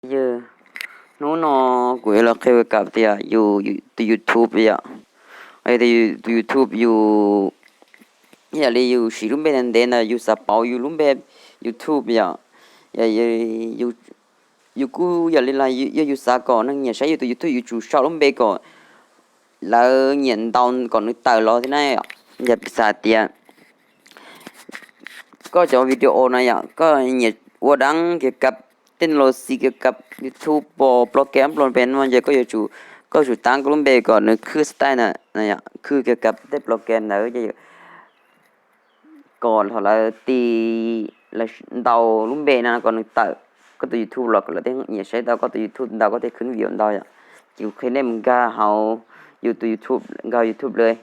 Yog hnub no kuv yuav los qhia kab tias yus tus YouTube yom, tus YouTube yus, yam li yus siv lub npe ntev ntev ntawd yus xav pauv yus lub npe YouTube yom. Yus kuj yam li los yog yus xav kom neeg nyiam saib yus tus YouTube yus tsum sau lub npe kom lawv nyiam ntau kom nws tawm los thiab na. Yog xav tias koj cov video no yom, koj nyiam ua dab kiag kab technology kiag kab YouTube pos ploge plo pe no ces koj yuav tsum, koj tsum tab koj lub npe kom nws khwb style na, khwb kiag kab tej ploge ntawd ces kom lawv tis, lawv ntau lub npe no kom nws tawm koj tus YouTube los kom lawv thiaj nyiam saib tau koj tus YouTube ntau, koj thiaj khwb view ntau yom. Ces kuv qhia nej mus nkag hauv yus tus YouTube, nkag YouTube li,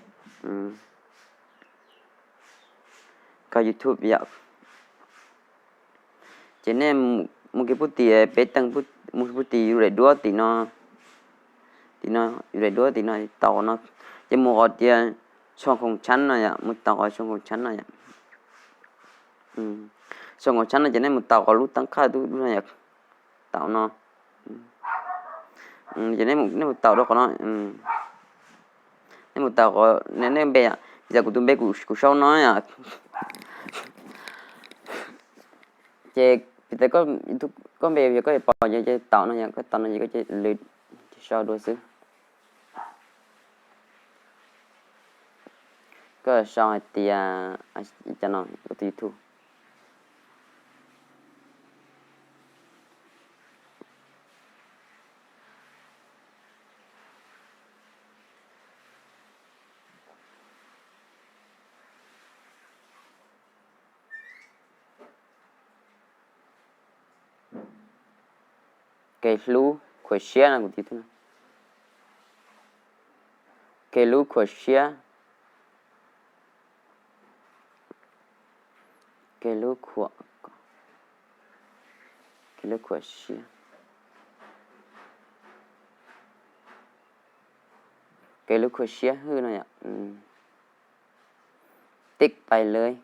nkag YouTube yom. Ces nej mus kiag pub tim peb teeg, mus pub tim yus daim duab tim no, tim no, yus daim duab tim no tau qhov no, ces mus qhov tias tshooj khoom tshab no yom, mus tau qhov tshooj khoom tshab no yom. Tshooj khoom tshab no ces nej mus tau qhov lub tab qhaj tub no yom, tau no. Ces nej mus tau rau qhov no, nej mus tau qhov nej npe yom, piv xam kuv tus npe kuv sau no yom. Ces piv xam koj npe yog koj yuav pauv ces tau no yom, koj tau no ces koj cia li sau dua xwb. Koj sau hais tias, cov no kuv tus YouTube. Kev hlub khuam siab no kuv tus YouTube no. Kev hlub khuam siab. Kev hlub khuam, kev hlub khuam siab. Kev hlub khuam siab hwj no yom. Tib pais lawm.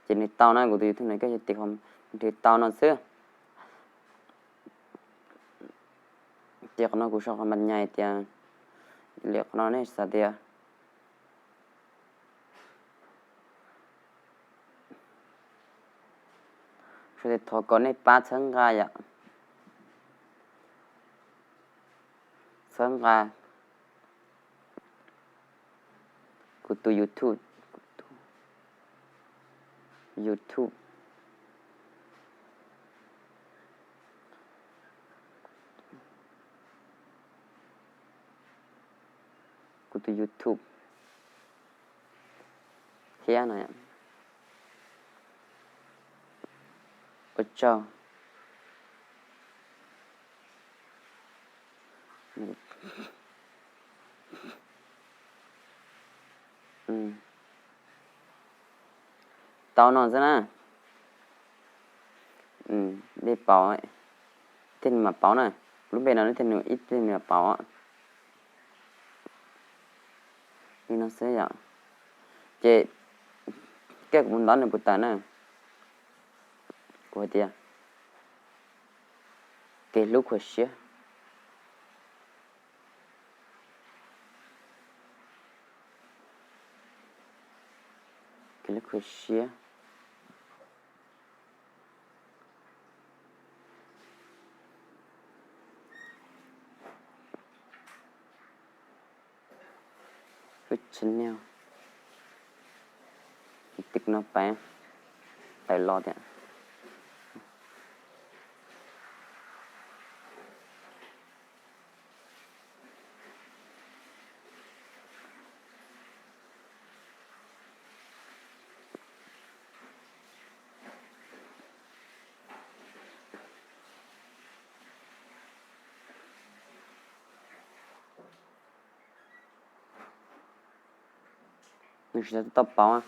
Ces nws tau na, kuv tus YouTube no koj cia li tau no xwb. Ces qhov no kuv sau qhov mas nyais tias, li qhov no nej xav tias sau tias thov kom nej pab txhawb nqa yom, txhawb nqa kuv tus YouTube, YouTube, kuv tus YouTube thiab no. Ua tsaug. Tau no xwb na. Nej pauv, tej nws mam pauv na. Lub npe no ib tej nws mam pauv. Li no xwb yom. Ces koj kuv mus ntov nws puas tawm na. Kuv hais tias kev hlub khuam siab. Kev hlub khuam siab. Lub channel, tig no pab tawm los thiab. Nws tsis tau tau pauv,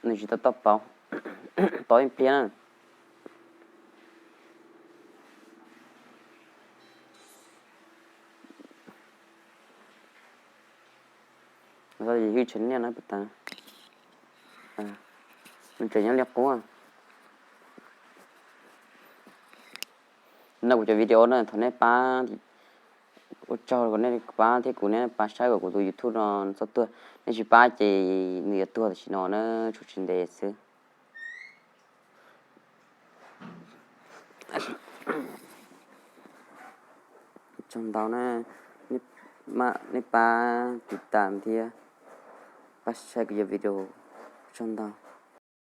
nws tsis tau tau pauv, pauv ib pliag na. Yus channel no puas tau, nws tseem nyob li qub. No kuv cov video na, thov nej pab, ua tsaug nej pab thiab kuv, nej pab saib kom kuv tus YouTube no txhob tuag. Nej tsis pab ces nws yuav tuag tam sim no na, tshuav tsis ntev xwb. Tsaug ntau na, nej pab tiv tam thiab pab saib kuv cov video, tsaug ntau.